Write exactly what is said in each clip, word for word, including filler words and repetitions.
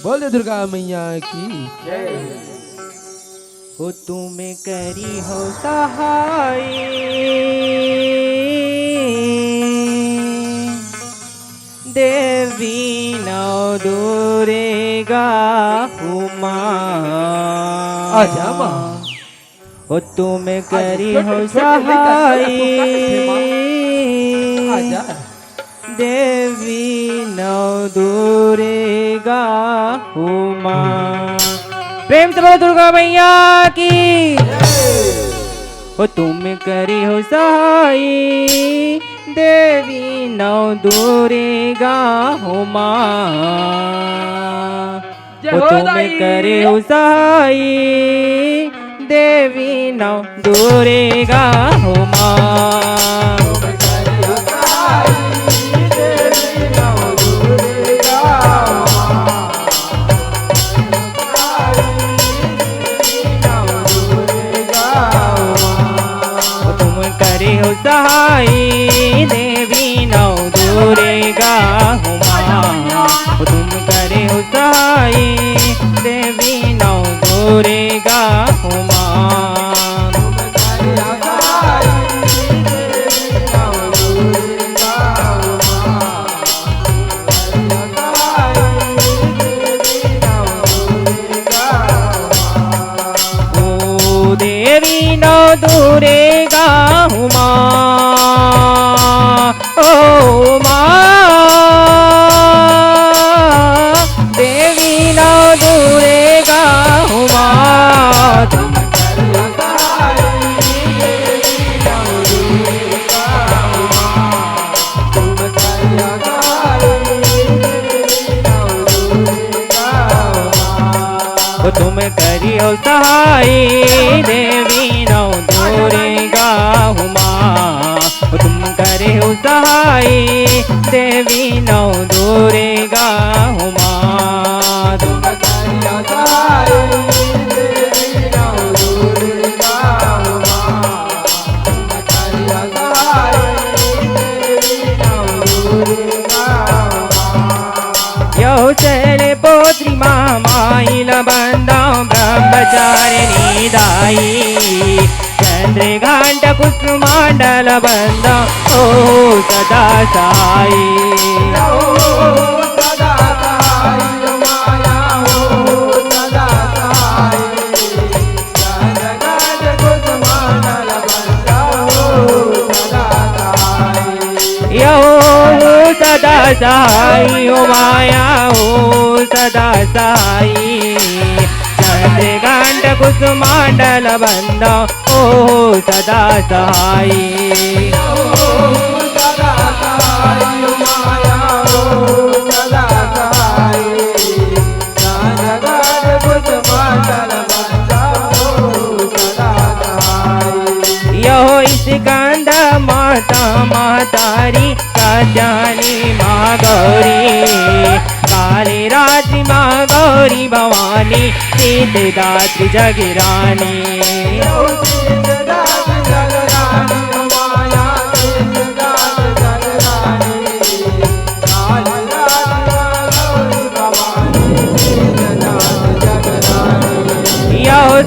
बोल दे दुर्गा मैया की। हो तुम करी हो सहाय, देवी नौ दुर्गा उमा। आजा माँ। हो तुम करी हो सहाय, आजा। देवी नौ दुर्गा उमा। प्रेम से बोलो दुर्गा मैया की। हो तुम करी हो सहाय, देवी नौ दुर्गा उमा। जय हो तुम दाई। करे हो सहाय, देवी नौ दुर्गा उमा। तुम करे हो सहाय, देवी नौ दुर्गा उमा। तुम करे हो सहाय, देवी नौ दुर्गा उमा। ओ देवी नौ दुर्गा उमा, ओ माँ, देवी नौ दुर्गा उमा। ओ तुम करियो सहाय, देवी नौ दुर्गा उमा। ओ तुम करियो सहाय, देवी नौ दुर्गा उमा। तुम करियो सहाय, देवी नौ दुर्गा उमा। यौ शैलपुत्री महामाई ल बंदौं ब्रह्मचारिणी दाई। चंद्रघंट कुसुमांडल बंदौं ओ सदा साई। यौ सदा सहाय ओ माया ओ सदा सहाय। चंद्रघंट कुसुमांडल बंदौं ओ सदा सहाय। यौ स्कंद माता महतारी, कात्यायनी माँ गौरी, काली रात्रि माँ गौरी भवानी, सिद्धिदात्री जगरानी। यौ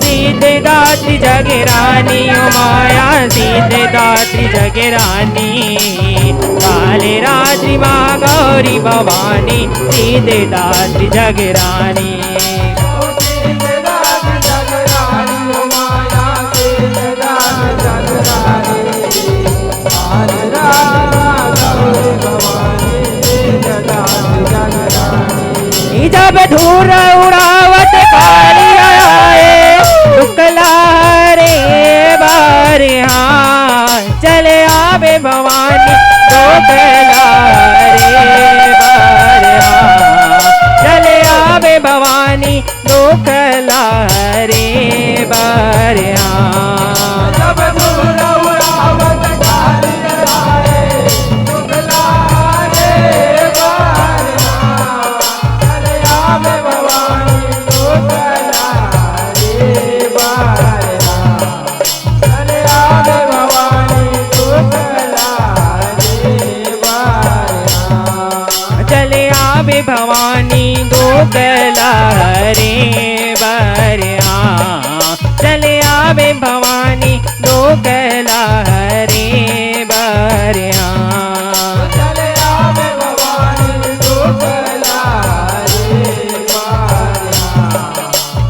सिद्धिदात्री जगरानी, ओ माया सिद्धिदात्री जगरानी। काली रात्रि माँ गौरी भवानी, सिद्धिदात्री जगरानी। जब धूर उड़ावत काली आए, शुक्ला रे बरहा, चले आवे भवानी शुक्ला रे बरहा, चले आवे भवानी शुक्ला रे बरहा। चले आवे भवानी दो दुख ला हरे बर आ, चले आवे भवानी दुख ला हरे बर आ। चले आवे भवानी दुख ला हरे बर आ।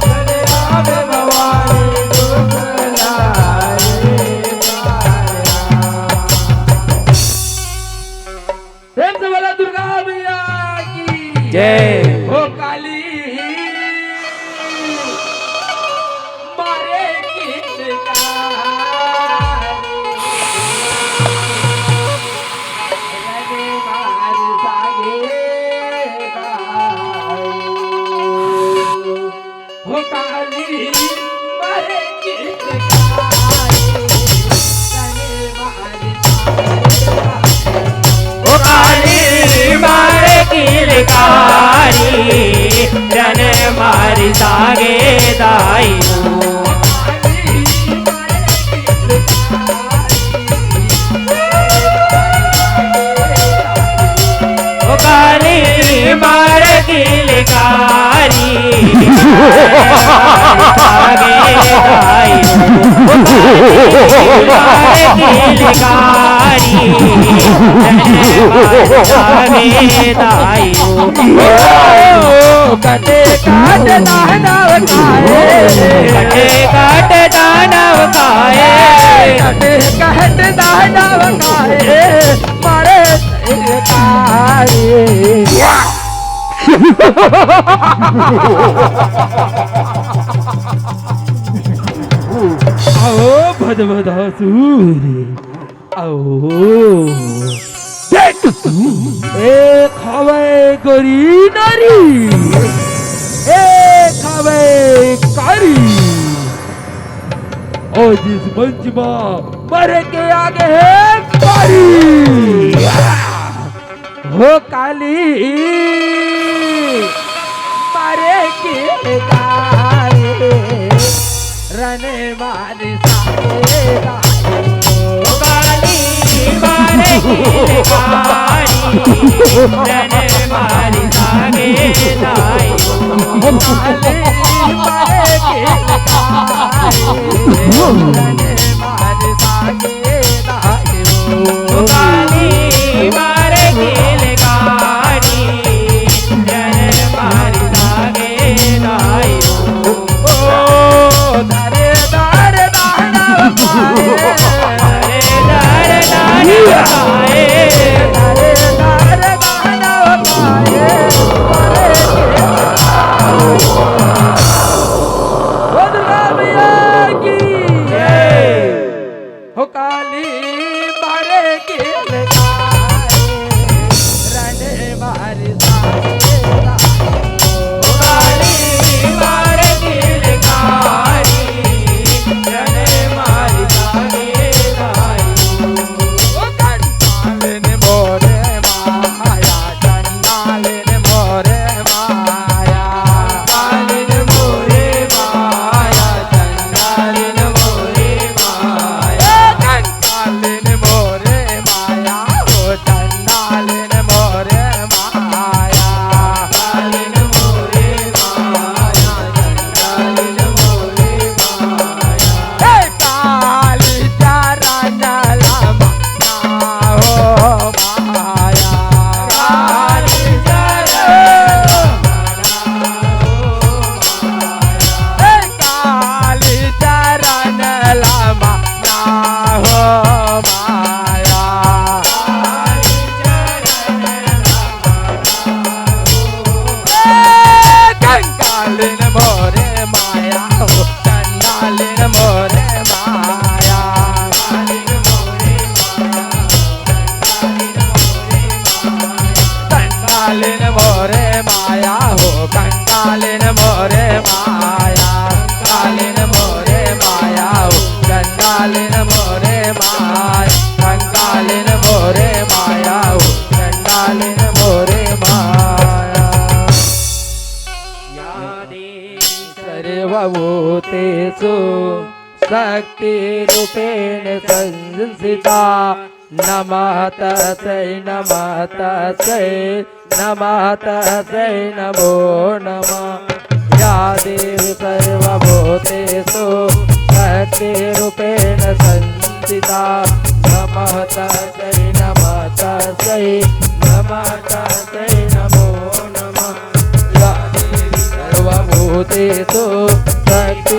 चले आवे भवानी दुख ला हरे बर आ। प्रेम से बोला दुर्गा मैया की। जय। हो काली मारे की हो काली मारे की ओ काली मारे किलकारी, रन मारी सागे दाई। ओ काली मारे किलकारी, रन मारी सागे दाई। ओ काली मारे किलकारी, कटे काट दानव काए, कटे काट दानव काए, कटे काट दानव काए, मारे काए। आओ भदभदासुर। अहो, देख, एक हवय गोरी नारी, एक हवय कारी। अउ जिस मंच मा मरे के आगे हे कारी। हो काली मारे के कारी, रन मारी सागे दाई। ओ काली मारे किलकारी, रन मारी सागे दाई। ओ काली मारे किलकारी, रन मारी सागे दाई। ओ काली मारे किलकारी, रन मारी सागे दाई। ओ धरे धर दानव पाए, धरे धर दानव पाए, धरे धर दानव पाए। ओ दुर्गा मैया की जय। हो काली मारे के ललकारी, रन मारी सागे दाई। हो काली मारे के ललकारी, रन मारी सागे दाई। ओ कंकालिन मोरे माया, कंकालिन मोरे माया, कंकालिन मोरे माया, कंकालिन मोरे माया। ओ कंकालिन मोरे माया, ओ कंकालिन मोरे माया, कंकालिन मोरे माया, कंकालिन मोरे माया। हे काली चरण लमा ना हो माया। काली चरण लमा ना हो माया। हे काली चरण लमा ना हो माया। काली चरण लमा ना हो। हे कंकालिन मोरे माया हो, कंकालिन मोरे माया। कंकालिन मोरे माया हो, कंकालिन मोरे माया, कंकालिन मोरे माया हो, कंकालिन मोरे माया, कंकालिन मोरे माया हो, कंकालिन मोरे माया। या देवी सर्वभूतेषु शक्तिरूपेण संस्थिता। नमः तस्यै, नमः तस्यै, नमः तस्यै नमो नमः। या देवी सर्वभूतेषु शक्तिरूपेण संस्थिता। नमः तस्यै नमः तस्यै नमः तस्यै नमो नमः। या देवी सर्वभूतेषु शक्ति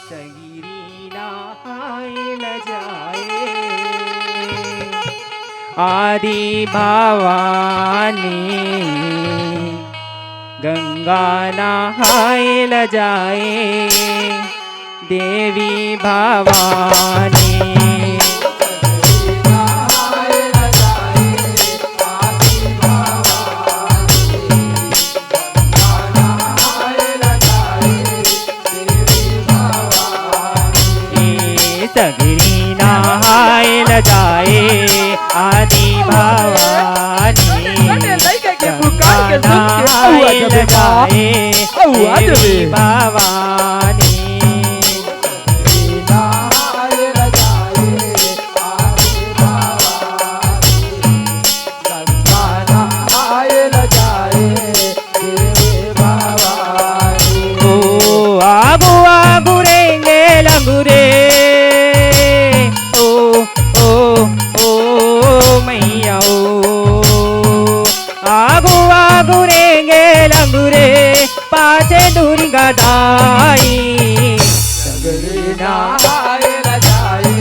सगरी नहाए ल जाए आदि भवानी, गंगा नहाए ल जाए देवी भवानी। ए सगरी नहाए ल जाए आदि भवानी, गंगा नहाए ल जाए देवी भवानी। ओ आगू आगू रेंगे लंगू रे, ओ, ओ, ओ मैया ओ। आगू आगू रेंगे लंगू रे, पाछे दूरिंगा दाई। सगरी नहाए ल जाए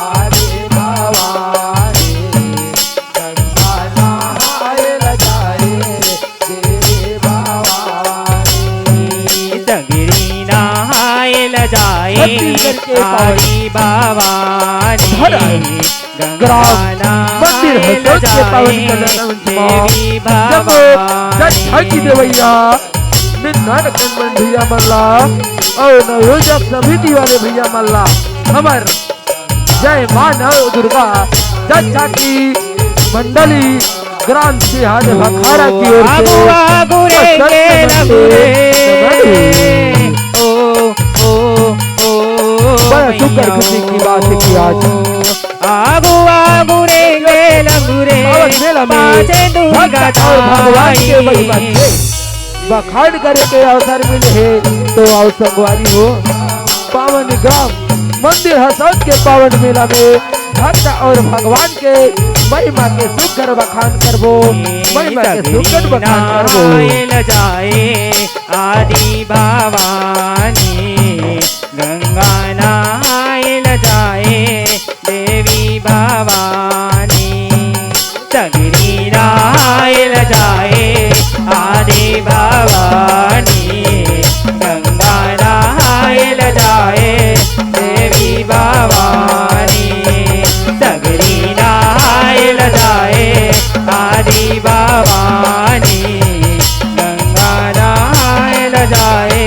आदि भवानी, गंगा नहाए ल जाए देवी भवानी। सगरी नहाए ल जाए छत्तीसगढ़ के पावन आदि भवानी। हर ग्राम मंदिर हसौद के पावन कल्याण मंच मा जम्मो जग झांकी देवैया, मिन्ना नकन मन भैया मन ला अउ नवयोजक समिति वाले भैया मन ला हमर जय माँ नव दुर्गा जग झांकी मंडली ग्राम सिंहाद अखाड़ा की ओर से आगू आगू रे के लंगू रे। ओ, ओ, ओ, बड़ा सुंदर खुशी की बात है कि आज आगू आगू रेंगे लंगू रे, पावन मेला में भक्त और भगवान के महिमा के बखान करे के अवसर मिले हे। तो आओ संगवारी हो, पावन ग्राम मंदिर हसौद के पावन मेला में भक्त और भगवान के महिमा के सुघर बखान करबो, महिमा के सुघर बखान करबो। आदि भवानी गंगा नहाए ल जाए देवी भवानी, सगरी नहाए ल जाए आदि भवानी, गंगा नहाए ल जाए देवी भवानी, सगरी नहाए ल जाए आदि भवानी, गंगा नहाए ल जाए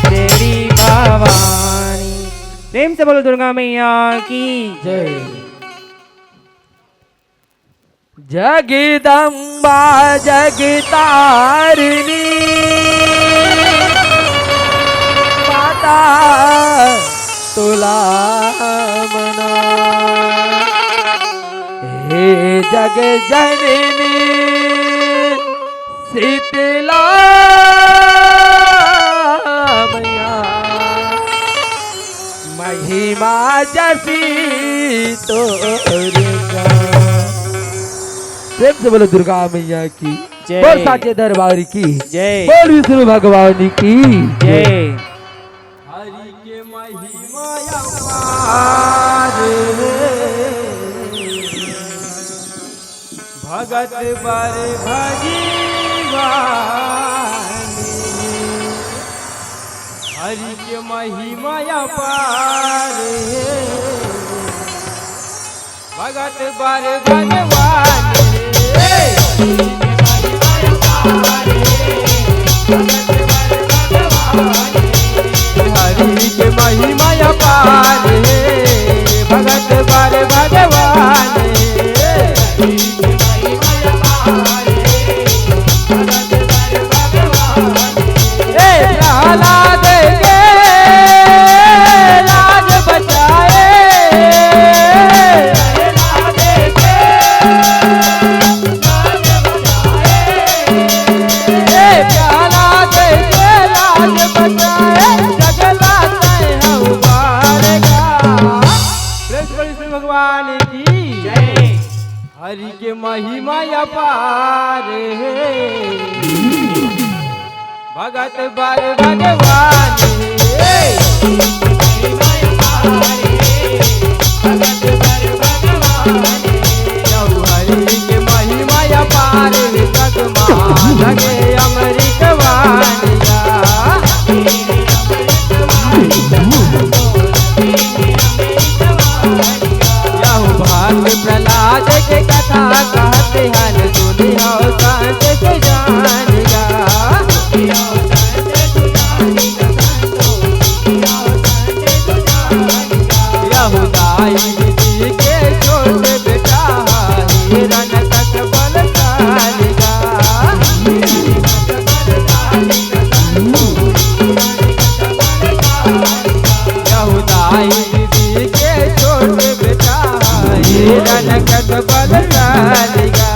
देवी भवानी। प्रेम से बोलो दुर्गा मैया की जय। जगदम्बा जगतारिणी माता तोला मना, हे जग जननी शीतला मैया, महिमा जसी तोर का। प्रेम से बोलो दुर्गा मैया की। जय। बोल साचे दरबार की। जय। बोल विष्णु भगवान की। जय। हरि के महिमा अपार हे, भगत बर भगवान। हरि के महिमा अपार हे, भगत बर भगवान रे। हरि के महिमा अपार हे, भगत बर भगवान हे। ए प्रहलाद के लाज बचाए। ए प्रहलाद के लाज बचाए, जगला तैं हऊ बारगा। प्रेम से बोलिए भगवान की जय। हरि के महिमा अपार हे, भगत बर भगवान हे। यहू हरि के महिमा अपार हे, जग मा लगे अमृत वारिया। यहू भक्त प्रहलाद के कथा कहत हन, सुनिहव संत सुजान गा। यहू दाई दीदी के छोट बेटा, हिरण कस बलशाली गा। यहू दाई दीदी के छोट बेटा, हिरण कस बलशाली गा।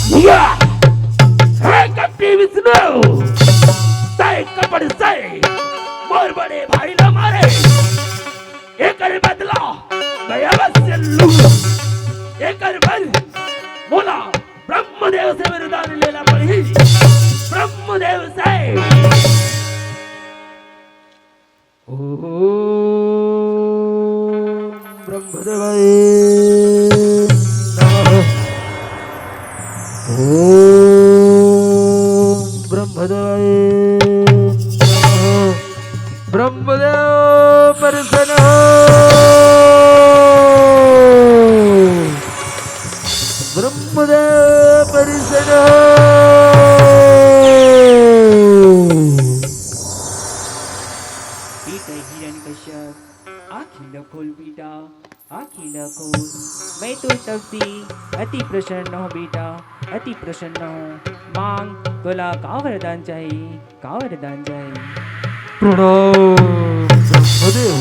भैया, हे कपटी विष्णु, तैं कपट से मोर बड़े भाई ला मारे, एकर बदला मैं अवश्य लूंगा। एकर बर मोला ब्रह्मदेव से वरदान लेना पड़ही। ब्रह्मदेव से। ओम ब्रह्मदेवाय नमः। ओम ब्रह्मदेवाय नमः। ब्रह्मदेव प्रसन्न हो। ब्रह्मदेव प्रसन्न हो। बेटा हिरण्यकश्यप, आँखी ल खोल बेटा, आँखी ल खोल। मैं तो तब से अति प्रसन्न हूँ बेटा, अति प्रसन्न हूँ। मांग, तोला का वरदान चाही, का वरदान चाही? प्रणाम ब्रह्मदेव।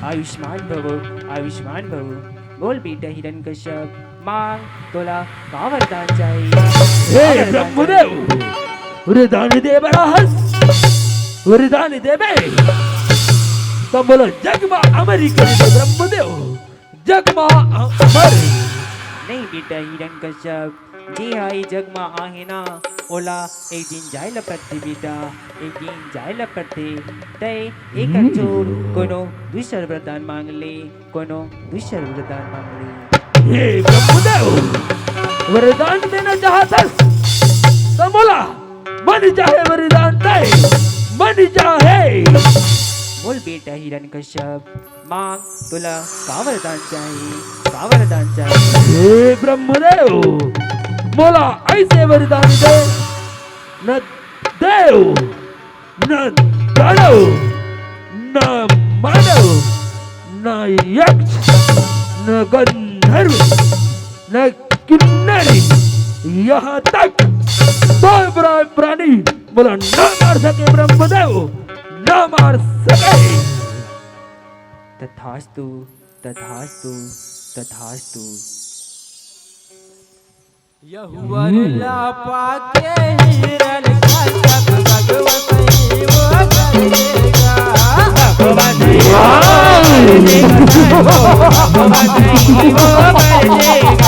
आयुष्मान भव, आयुष्मान भव। बोल बेटा हिरण्यकश्यप, मांग, तोला का वरदान चाही? हे का वरदान ब्रह्मदेव, चाही? वरदान दे बड़ा हस, वरदान देबे त मोला जग मा अमर ही कर दे ब्रह्मदेव, जग मा अमर। नहीं बेटा हिरण्यकश्यप, जे हा ए जग मा आहे ना, ओला एक दिन जाए ल पड़थे बेटा, एक दिन जाए ल पड़थे। तय एकर छोड़ कोनो दूसर वरदान मांग ले, कोनो दूसर वरदान मांग ले। हे ब्रह्मदेव, वरदान देना चाहत हस त मोला मन चाहे वरदान दे, मन चाहे। बोल बेटा हिरण्यकश्यप, मांग, तोला का वरदान चाही, का वरदान चाही? हे ब्रह्मदेव, मोला ऐसे वरदान दे, न देव, न दानव, न मानव, न यक्ष, न गंधर्व, न किन्नरी, यहाँ तक कोई प्रा-, प्राणी मोला ना मार सके ब्रह्मदेव, ना मार सके। तथास्तु, तथास्तु, तथास्तु। यहू वर ला पाके हिरण्यकश्यप भगवत ही वो कर देगा। भगवत ही वो कर देगा। भगवत ही वो कर देगा।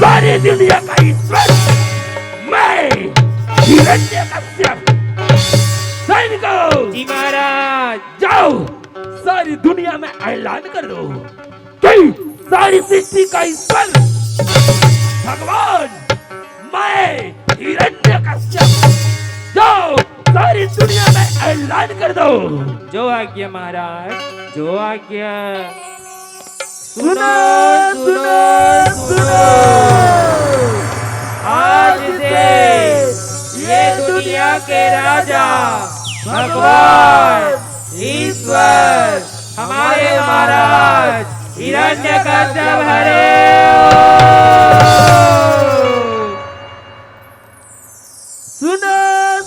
सारी दुनिया का ईश्वर मैं हिरण्यकश्यप। सैनिकों, जी महाराज। जाओ, सारी दुनिया में ऐलान कर दो कि सारी सृष्टि का ईश्वर भगवान मैं हिरण्यकश्यप, जाओ, सारी दुनिया में ऐलान कर दो। जो आज्ञा महाराज, जो आज्ञा। सुनो, सुनो, सुनो। आज से ये दुनिया के राजा, भगवान, ईश्वर, हमारे महाराज हिरण्यकश्यप हरे। सुनो,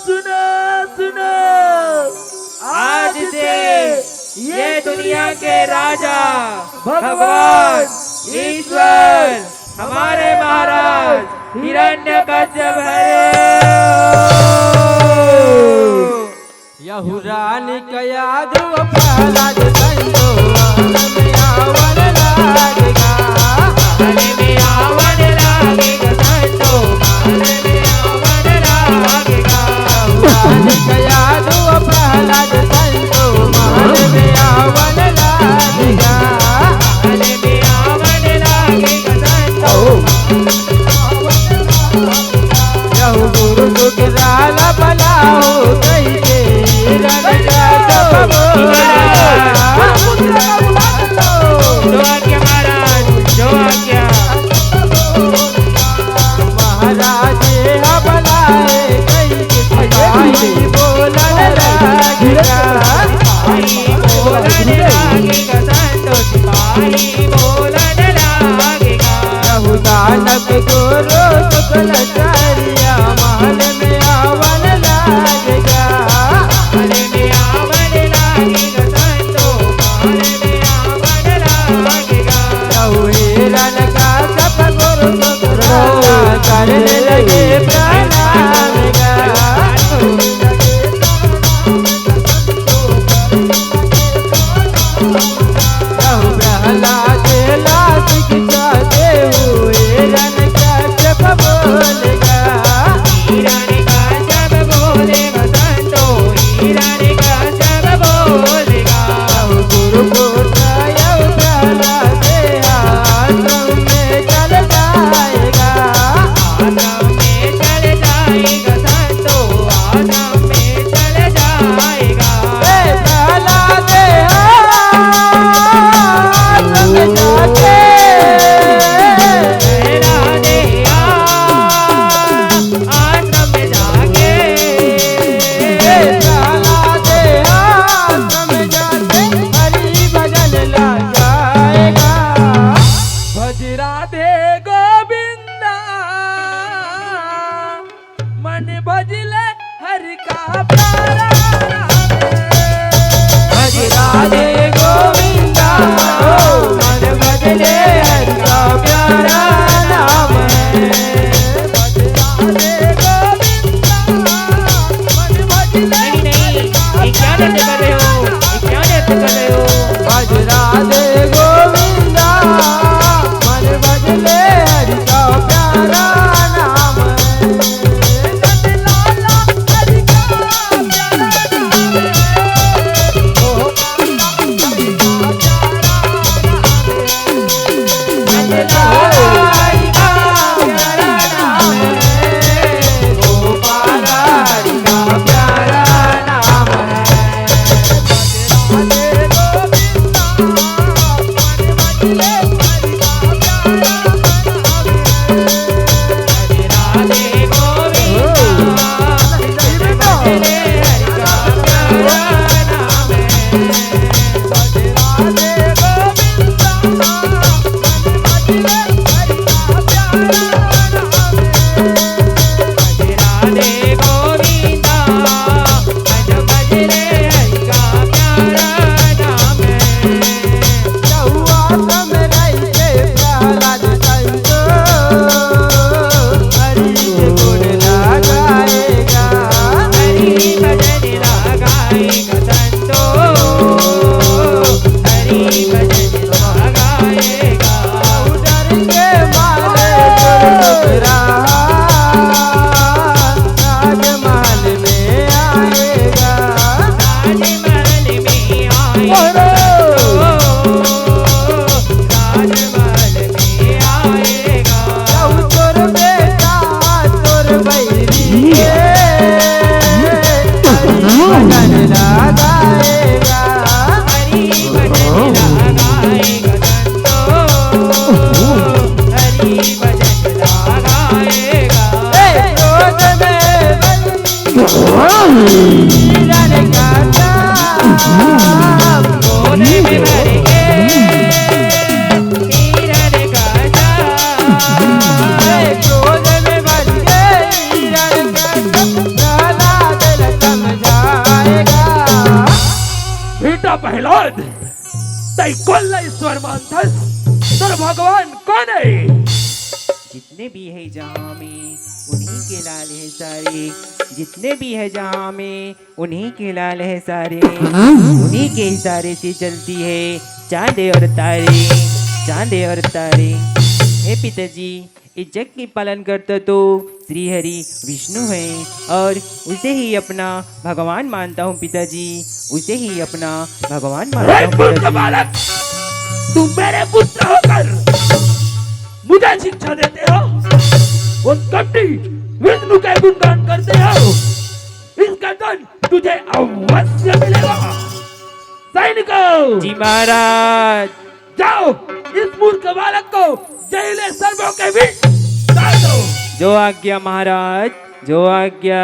सुनो, सुनो। आज से ये दुनिया के राजा, भगवान, ईश्वर, हमारे महाराज हिरण्यकश्यप हरे। यहू रानी का यादव प्रहलाद संतो महल में आवन लागेगा। महल में आवन लागेगा संतो, महल में आवन लागेगा। यहू रानी का यादव प्रहलाद संतो महल में आवन लागेगा। महल में आवन लागेगा संतो। यहू गुरु सुखराल बलाओ कहिके रंग जात बबो। बेटा प्रहलाद, तै कोन ला ईश्वर मानथस? तोर भगवान कोन हे? जितने भी है जहाँ में, उन्हीं के लाल है सारे। जितने भी है जहाँ में, उन्हीं के लाल है सारे। उन्हीं के इशारे से चलती है चांद और तारे, चांद और तारे। हे पिताजी, इस जग के पालन करता तो श्री हरि विष्णु है और उसे ही अपना भगवान मानता हूँ पिताजी, उसे ही अपना भगवान मानता हूँ पिताजी। बालक, तुम मेरे पुत्र होकर मुझे शिक्षा देते हो, उन कपटी विष्णु के गुणगान करते हो, इसका दंड तुझे अवश्य मिलेगा। सैनिकों, जी महाराज। जाओ, इस मूर्ख बालक को जहरीले सर्पों के विष डाल दो। जो आज्ञा महाराज, जो आज्ञा।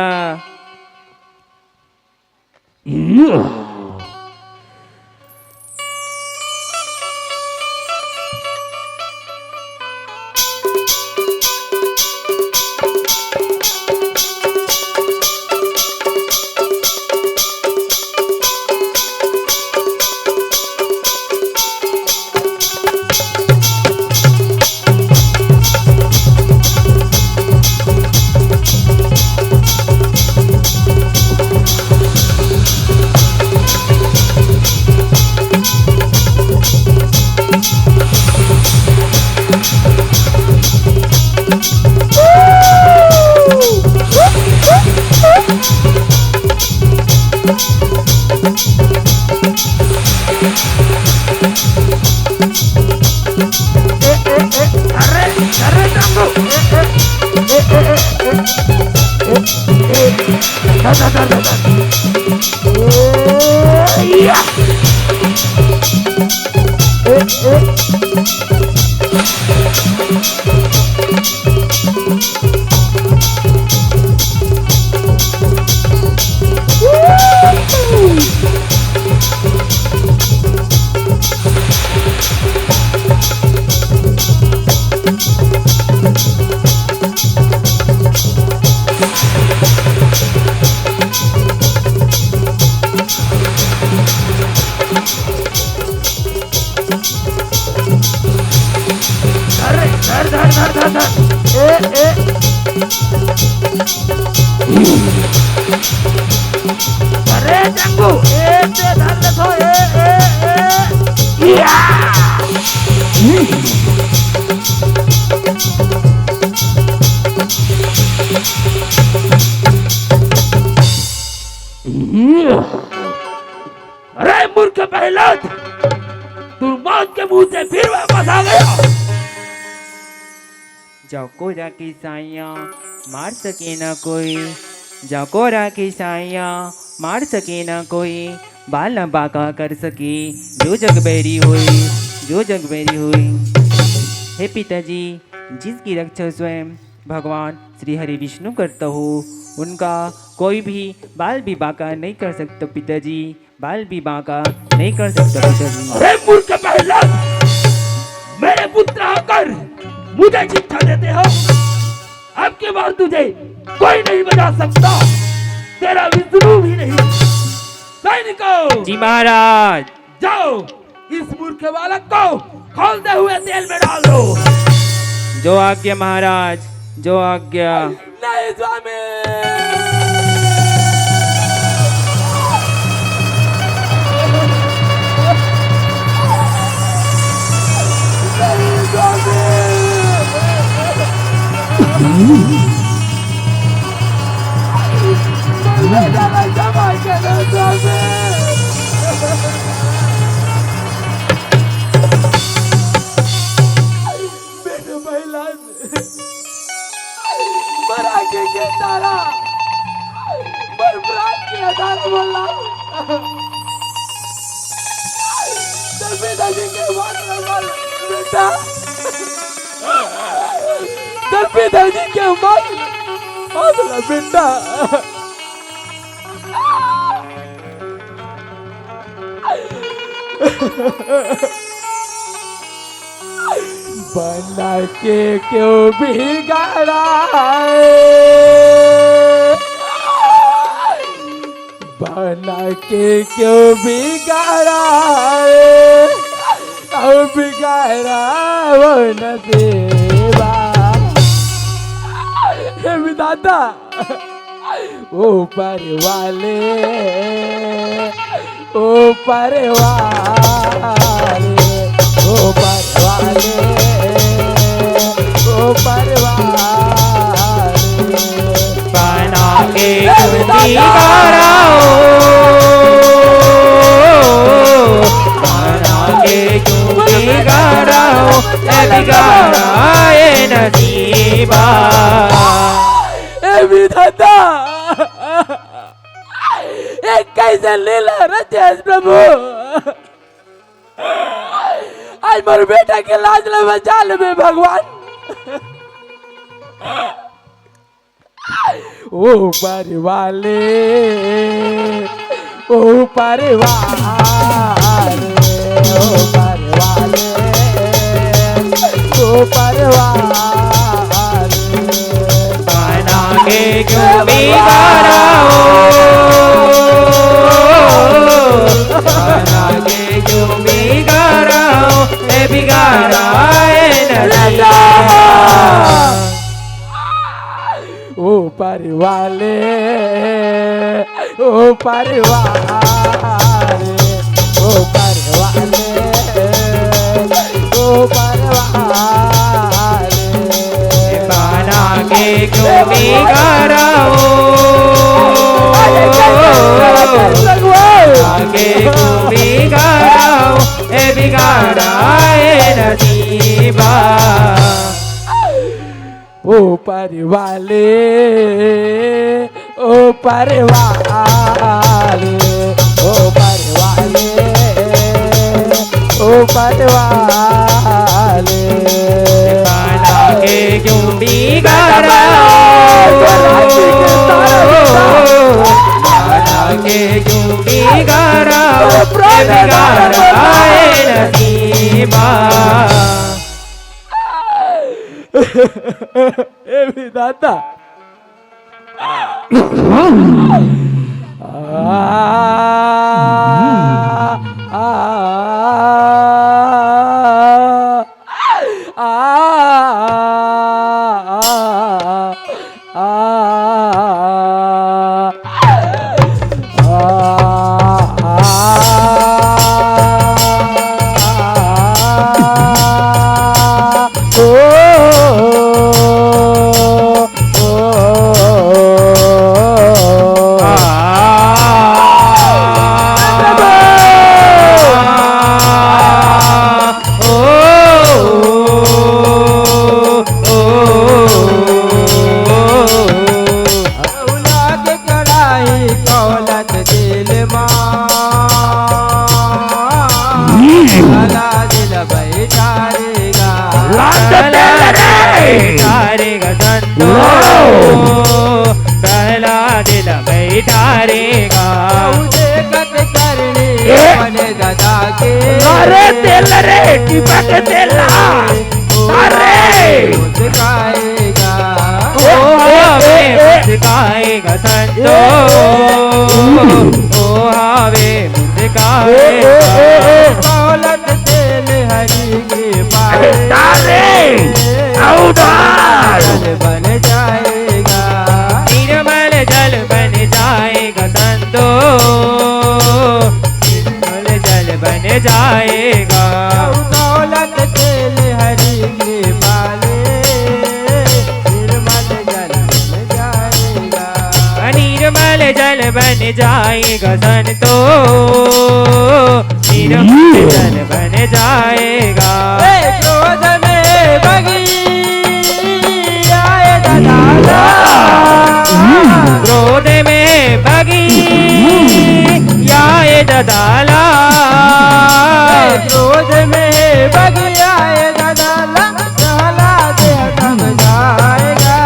धर, धर, धर, धर, धर। ए, ए। अरे जंगू, ए, ते धर ले तो, ए, ए, ए। या। अरे मूर्ख प्रहलाद, तू मौत के मुंह से फिर वापस आ गया। जकोरा के साइया मार सके ना कोई, जकोरा के साइया मार सके ना कोई, बाल न बांका कर सके जो जग बैरी होए, जो जग बैरी होए। हे पिताजी, जिसकी रक्षा स्वयं भगवान श्री हरि विष्णु करता हो, उनका कोई भी बाल भी बांका नहीं कर सकता पिताजी। बाल भी बांका नहीं कर सकता पिताजी। अरे मूर्ख प्रहलाद, मेरे पुत्र होकर मुझे शिक्षा देते हो? अब की बार तुझे कोई नहीं बचा सकता, तेरा विष्णु भी नहीं। सैनिकों, जी महाराज। जाओ, इस मूर्ख बालक को खौलते हुए तेल में डाल दो। जो आज्ञा महाराज, जो आज्ञा। नहीं स्वामी। नहीं स्वामी। मरने का रास्ता मार के दो स्वामी। बेटे प्रहलाद, मरा के के तारा, मोर प्राण के आधार वाला। तलपी दादी के बात न बोल, बेटा। तलपी दादी के बात न बोल, बेटा। बना के क्यों बिगाड़ा, बना के क्यों बिगाड़ा, अब बिगाड़ा वो नसीबा। हे विधाता, ऊपर वाले, ऊपर वाले, ऊपर वाले, ऊपर वाले। बना के क्यों बिगाड़ा हो, बना के क्यों बिगाड़ा हो, ए बिगाड़ा ए नसीबा। ए विधाता, ए कैसे लीला रचेस प्रभु। आज मोर बेटा के लाज ले बचा लेबे भगवान। ऊपर वाले, ऊपर वाले, ऊपर वाले, ऊपर वाले। बना के क्यों बिगाड़ा हो, बना के क्यों बिगाड़ा हो, ए बिगाड़ा ए नसीबा। ऊपर वाले, ऊपर वाले, ऊपर वाले, ऊपर वाले। बना के क्यों बिगाड़ा हो, बना के क्यों बिगाड़ा हो, ए बिगाड़ा ए नसीबा। ऊपर वाले, ऊपर वाले, ऊपर वाले, ऊपर वाले। बना के क्यों बिगाड़ा हो, बना के क्यों बिगाड़ा हो, ए बिगाड़ा ए नसीबा। ए विधाता। अरे तेल रे, टिपा के तेल ला। अरे। अरे। निर्मल जल बन जाएगा संतो, निर्मल जल बन जाएगा। निर्मल जल बन जाएगा संतो, निर्मल जल बन जाएगा। क्रोध में बगी आए दादा, क्रोध में बगी आए दादा, क्रोध में बगी आए दादा, समझाएगा।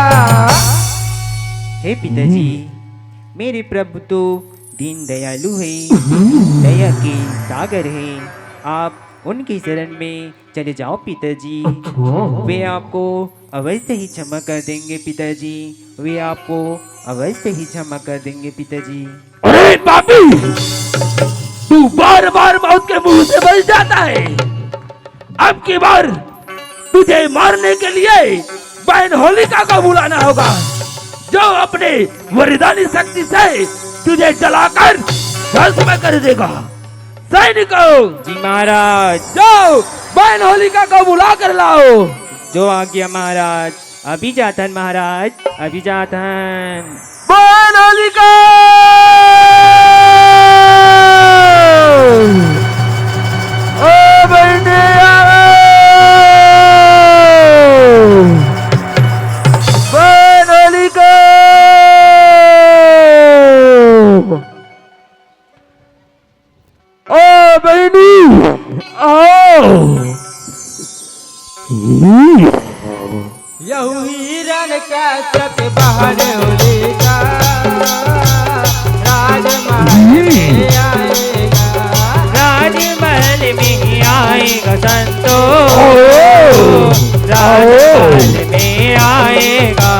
हे पिताजी, मेरे प्रभु तो दीन दयालु है, दया के सागर है। आप उनकी शरण में चले जाओ पिताजी। वे आपको अवश्य ही क्षमा कर देंगे पिताजी, वे आपको अवश्य ही क्षमा कर देंगे पिताजी। अरे पापी, तू बार बार मौत के मुंह से बच जाता है। अब की बार तुझे मारने के लिए बहन होलिका को बुलाना होगा, जो अपने वरदानी शक्ति से तुझे जलाकर भस्म कर देगा। सैनिकों, जी महाराज। जाओ, बहन होलिका को बुला कर लाओ। जो आज्ञा महाराज। अभी जाथन महाराज, अभी जाथन। बहन होलिका! ओ बहनी आओ! बहन होलिका! ओ बहनी आओ। यहू हिरण कश्यप बहन होलिका, राजमहल में आएगा। राजमहल में आएगा संतो। ओ। राजमहल में आएगा।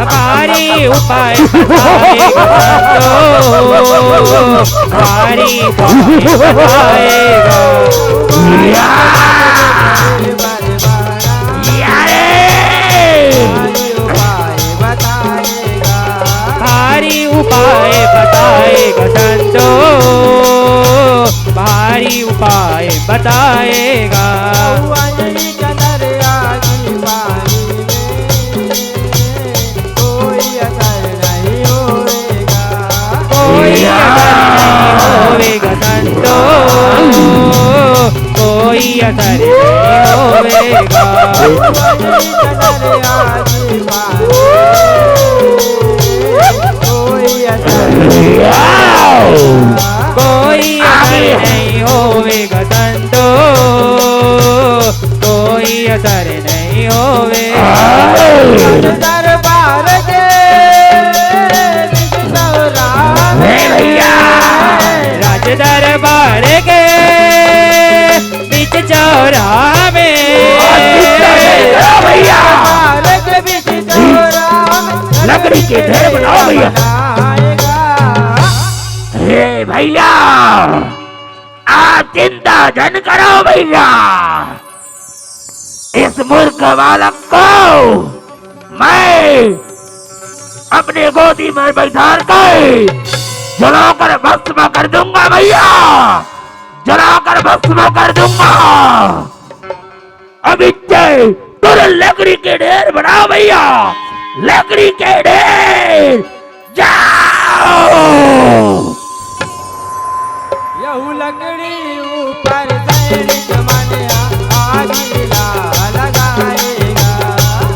भारी उपाय बताएगा तो, भारी उपाय बताएगा। या! या रे! भारी उपाय बताएगा संतो, भारी उपाय बताएगा। कोई असर नहीं होवेगा। कोई असर नहीं होवेगा संतो, कोई असर नहीं होवेगा। कोई असर नहीं होवेगा। कोई असर नहीं होवेगा संतो, कोई असर नहीं होवे। राज दरबार के बीच चौराहा में। हे भैया। राज दरबार के बीच चौराहा में। ओ भैया। दरबार के बीच चौराहा में। लकड़ी के ढेर बनाओ भैया। बनाएगा। हे भैया। आप चिंता जन करो भैया, इस मूर्ख बालक को मैं अपने गोदी में बैठा के जलाकर भस्म कर दूंगा भैया, जलाकर भस्म कर दूंगा। अब इच्छे तुरंत लकड़ी के ढेर बनाओ भैया, लकड़ी के ढेर। जाओ। यहू लकड़ी ऊपर सैनिक मन आगीला लगाएगा।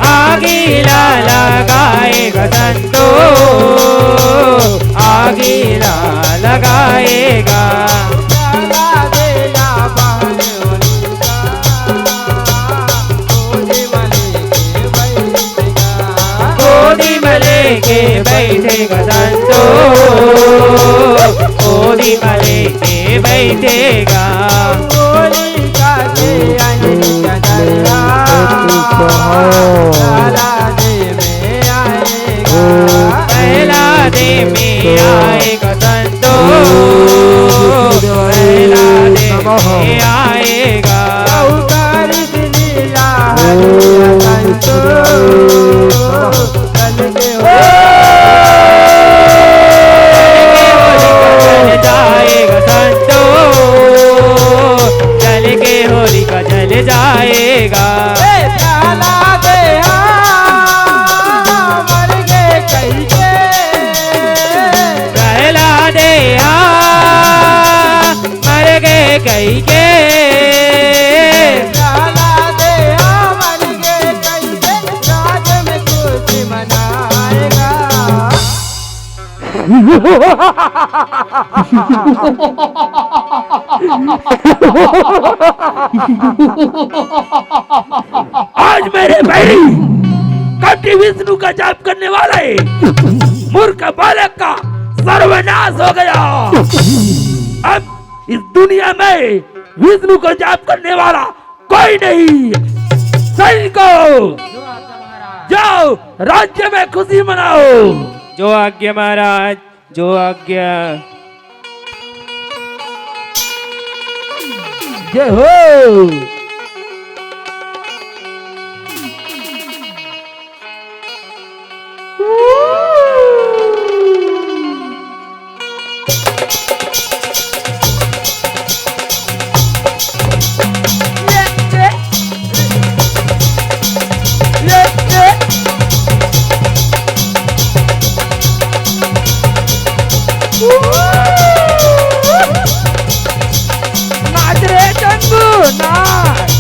आगीला लगाएगा संतो, आगीला लगाएगा। जला देगा बहन होलिका। गोदी में लेके बैठेगा। गोदी में लेके बैठेगा संतो, गोदी में लेके बैठेगा। होलिका के अनिल का दरबार, जला दे में आएगा। पहला दे में आएगा संतो, पहला दे में आएगा। बहुकारी लीला हरिया संतो, चल के हो। जल जाएगा संतो, जल के होलिका जल जाएगा। ए, प्रहलाद, हाँ, मर गए कहीं के। प्रहलाद, हाँ, मर गए कहीं के। प्रहलाद, हाँ, मर गए कहीं के। राज में खुशी मनाएगा। आज मेरे बैरी, कल कि विष्णु का जाप करने वाला है, मूर्ख बालक का सर्वनाश हो गया। अब इस दुनिया में विष्णु को जाप करने वाला कोई नहीं। सैनिकों, जाओ, राज्य में खुशी मनाओ। जो आज्ञा महाराज, जो आज्ञा। जय हो। नाच रे चंदू, नाच।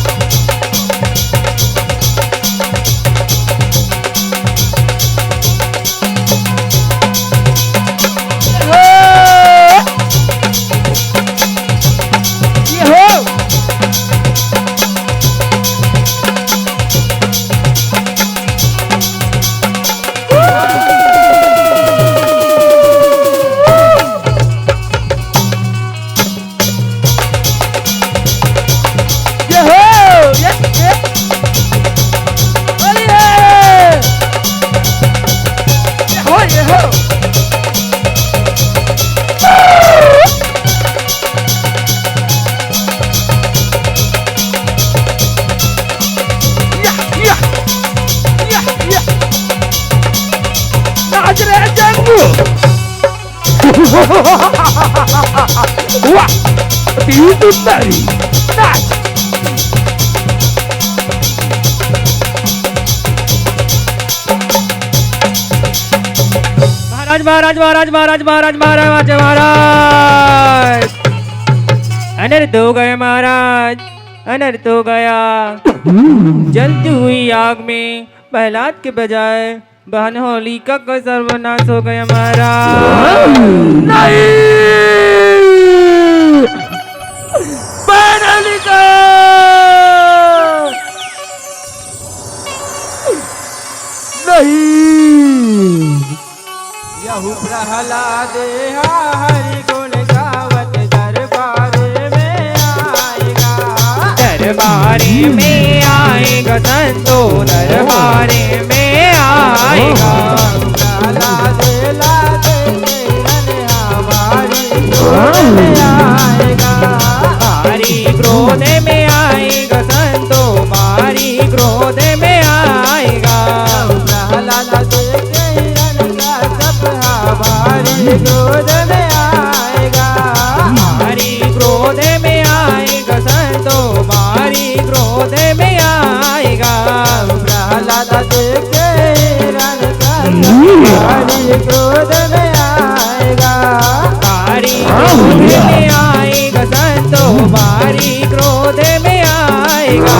ये हो, ये, ये। होली है। ये हो, ये हो। या, या, या, या। नाच रे जंगू। वाह, अति सुंदर। नाच। महाराज, महाराज, महाराज, महाराज, महाराज, महाराज, महाराज। अनर्थ हो गया महाराज, अनर्थ हो गया। जलती हुई आग में प्रहलाद के बजाय बहन होलिका का सर्वनाश हो गया महाराज। नहीं! बहन होलिका! नहीं! यहु प्रहलाद हा हरि गुण गावत दरबार में आएगा। दरबार में आएगा संतो, दरबार में आएगा। प्रहलाद लागे तेरन हमारी क्रोध में आएगा। हमारी क्रोध में आएगा संतो, हमारी क्रोध में आएगा। प्रहलाद देखे हिरण्यकश्यप हमारी क्रोध में आएगा। हमारी क्रोध में आएगा संतो, हमारी क्रोध में आएगा। प्रहलाद देखे हिरण्यकश्यप हमारी क्रोध में आएगा। हमारी क्रोध में आएगा संतो, हमारी क्रोध में आएगा।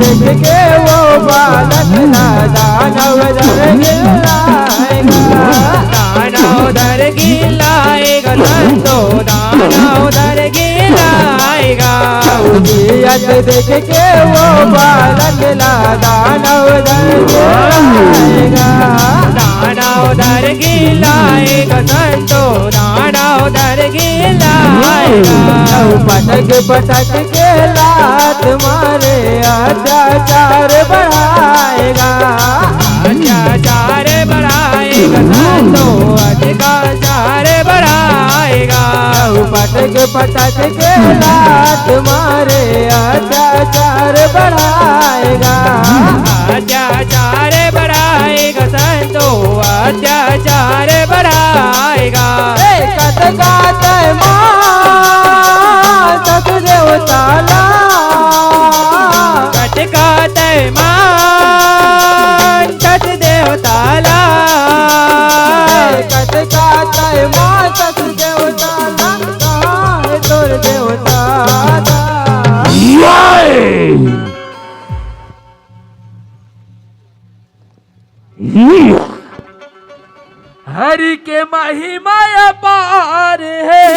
देख के वो बालक ला दानव दर गिल्लाएगा। दानव दर गिल्लाएगा संतो, दानव दर गिल्लाएगा। जियत देख के वो बालक ला दानव दर गिल्लाएगा। दानव दर गिल्लाएगा संतो, दानव दर गिल्लाएगा। पटक पटक के लात मारे अत्याचार बढ़ाएगा। अत्याचार बढ़ाएगा संतो, अत्याचार बढ़ाएगा। पटक पटक के लात मारे अत्याचार बढ़ाएगा। अत्याचार बढ़ाएगा संतो, अत्याचार बढ़ाएगा। ए, कतका तय मान सत देवताला। कतका तय मान सत देवताला। ए, कतका तय मान सत देवताला। कहाँ है तोर देवताला? हरि के महिमा अपार है।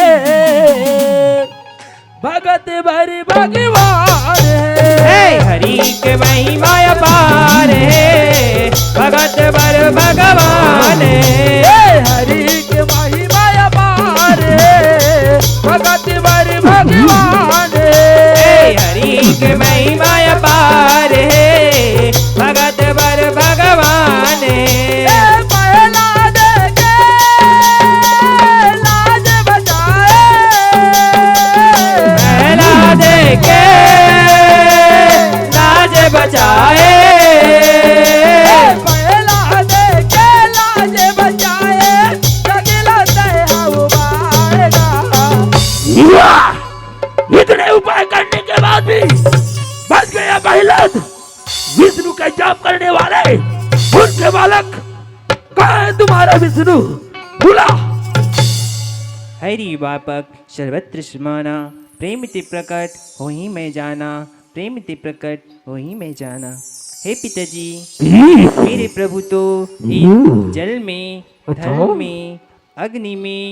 भगत बर भगवान हे। हे हरि के महिमा अपार हे, भगत बर भगवान हे। हे हरि के महिमा अपार हे, भगत बर भगवान हे। हे हरि के महिमा अपार हे, भगत बर भगवान हे। हे पहला देखे लाज बचाए। पहला देखे लाज बचाए। पहला देखे लाज बचाए, सगला तय हऊ बाएगा। वाह! इतने उपाय करने के बाद भी बच गया प्रहलाद। विष्णु का जाप करने वाले मूर्ख बालक, कहाँ है तुम्हारा विष्णु? बुला। हरि व्यापक सर्वत्र समाना, प्रेम ते प्रकट होहि मैं जाना, प्रेम ते प्रकट होहि मैं जाना। हे पिताजी, मेरे प्रभु तो इस जल में, धन में, अग्नि में,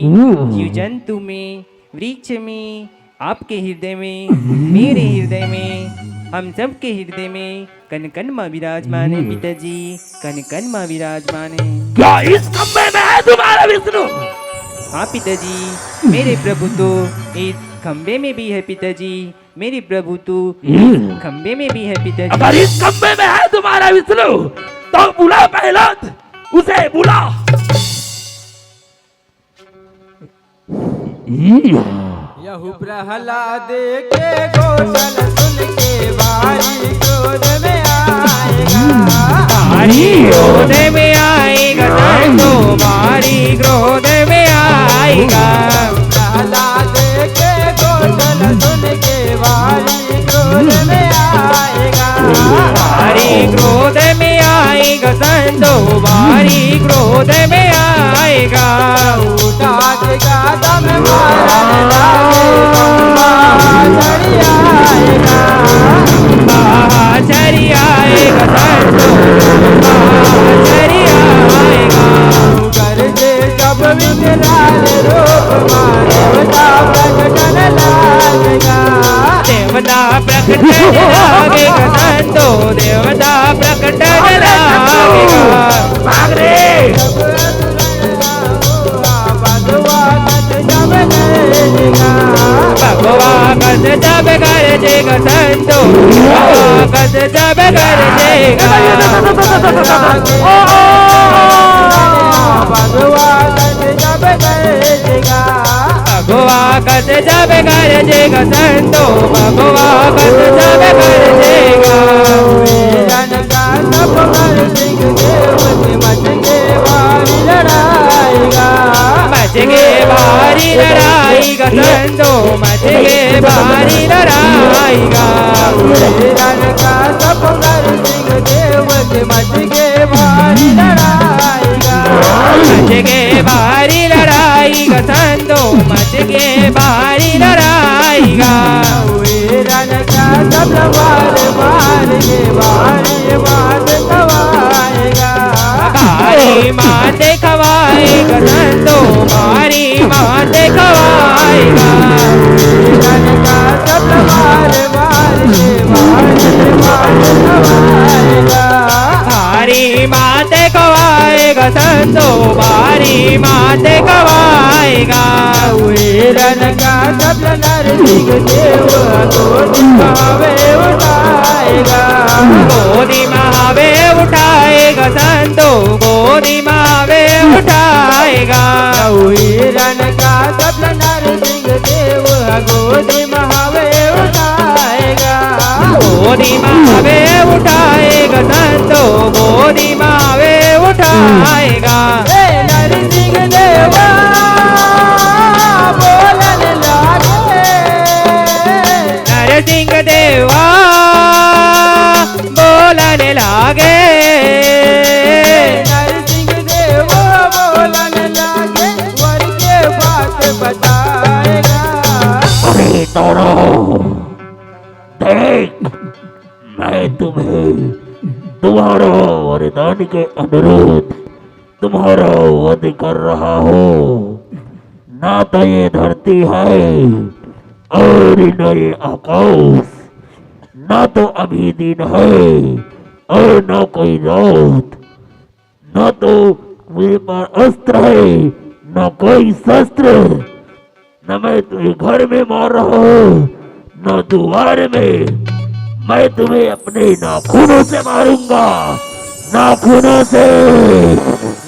जीव जंतु में, वृक्ष में, आपके हृदय में, मेरे हृदय में, हम सबके हृदय में कन कन मा विराजमान है पिताजी, कन कन मा विराजमान है। क्या इस खंबे में है तुम्हारा विष्णु? हाँ पिताजी, मेरे प्रभु तो इस खंबे में भी है पिताजी, मेरे प्रभु तो इस खंबे में भी है पिताजी। अगर इस खंबे में है तुम्हारा विष्णु, तो बुला प्रहलाद, उसे बुला। यहू प्रहलाद के गोठन सुन के भारी क्रोध में आएगा। भारी क्रोध में आएगा, तो भारी क्रोध में आएगा। प्रहलाद के गोठन सुन के भारी क्रोध में आएगा। भारी क्रोध में आएगा संतो, भारी क्रोध में आएगा। उठा के कदम मारने लागे, खंभा चढ़ आएगा। खंभा चढ़ आएगा संतो, खंभा चढ़ आएगा। गरजे सब विकराल रूप मा देवता प्रकटन लागेगा। देवता प्रकटन लागेगा संतो, देवता प्रकटन लागेगा। भाग रे। भगवा कस जब गरजेगा संतो, भगवा कस जब गरजेगा। भगवा कस जब गरजेगा। भगवा कस जब गरजेगा संतो, भगवा कस जब गरजेगा। वीरन का सब हर सिंह देव के मच के भारी लड़ाई गा। मच के भारी लड़ाई गा संतो, मच के भारी लड़ाई गा। वीरन का सब हर सिंह देव के मच के भारी लड़ाई गा। मच के भारी लड़ाई गा संतो, मच के भारी लड़ाई गा। वीरन का सब तलवार मार के भारी मात खवाएगा। भारी मात खवाएगा संतो, भारी मात खवाएगा। वीरन का सब तलवार मार के भारी मात खवाएगा। भारी मात खवाएगा संतो, भारी मात खवाएगा। वीरन का सब नरसिंह देव गोदी मा हवे उठाएगा। गोदी मा हवे उठाएगा संतो, गोदी मा हवे उठाएगा। वीरन का सब नरसिंह देव गोदी मा हवे उठाएगा। गोदी मा हवे उठाएगा संतो, गोदी मा हवे उठाएगा। ए नरसिंह देवा बोलन लागे। नरसिंह देवा बोलन लागे। नरसिंह देवा बोलन लागे, वर के बात बताएगा। अरे तोरो, देख, मैं तुम्हें तुम्हारा वरदान के अनुरूप तुम्हारा वध कर रहा हूँ। ना तो ये धरती है और न ये आकाश, ना तो अभी दिन है और ना कोई रात, ना तो मेरे पास अस्त्र है, ना कोई शस्त्र। न मैं तुम्हें घर में मार रहा हूँ, न द्वार में। मैं तुम्हें अपने नाखूनों से मारूंगा, नाखूनों से।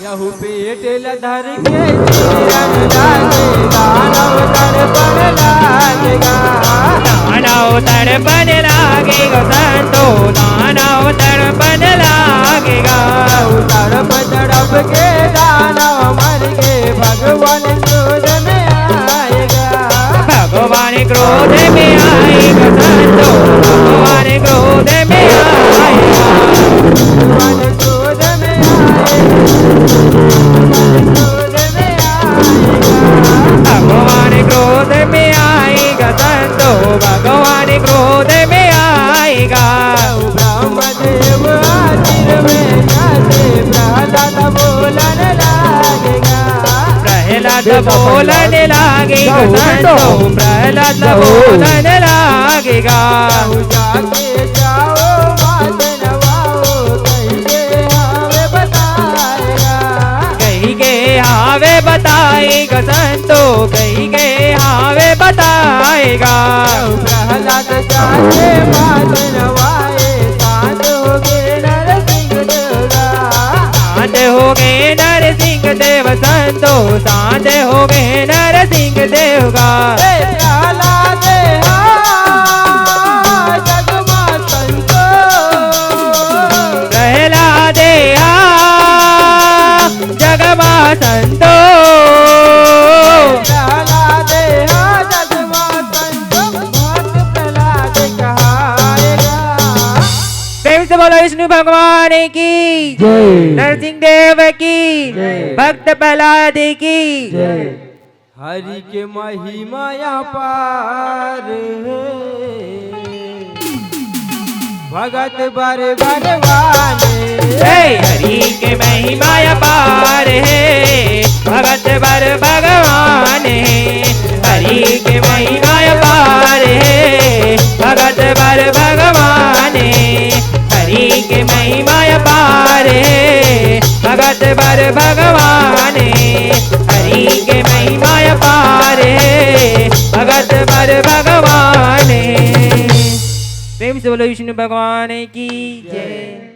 यहू पेट ल धर के चीरन लागे, दानव तड़पन लागेगा। दानव तड़पन लागेगा संतो, दानव तड़पन लागेगा। तड़प तड़प के दानव मर के भगवान क्रोध में आएगा। भगवान क्रोध में आएगा संतो, भगवान क्रोध में आएगा। भगवान क्रोध में आएगा। भगवान क्रोध में आएगा। भगवान क्रोध में आएगा संतो, भगवान क्रोध में आएगा। ब्रह्मदेव आशीर्वेद से प्रहलाद बोलन लागेगा। प्रहलाद बोलन लागेगा संतो, प्रहलाद बोलन लागेगा। जाके जाओ मात नवाओ, कहीं के हावे बताएगा। कहीं के हावे बताएगा संतो, कहीं के हावे बताएगा। प्रहलाद जाके मात नवाए, शांत हो गए नरसिंह देवगा। शांत हो गए नरसिंह देव संतो, शांत हो गए नरसिंह देवगा। ए प्रहलाद हा जगमा संतो। प्रहलाद हा जगमा संतो। प्रहलाद हा जगमा संतो, भक्त प्रहलाद कहाएगा। प्रेम से बोलो विष्णु भगवान की, जय। नरसिंह देव की, जय। भक्त प्रहलाद की, जय। हरि के महिमा अपार है, भगत बर भगवान है। हे हरि के महिमा अपार है, भगत बर भगवान है। हरि के महिमा अपार है, भगत बर भगवान है। हरि के महिमा अपार है, भगत बर भगवान है। हरि के महिमा अपार है, भगत बर भगवान है। प्रेम से बोलो विष्णु भगवान की जय।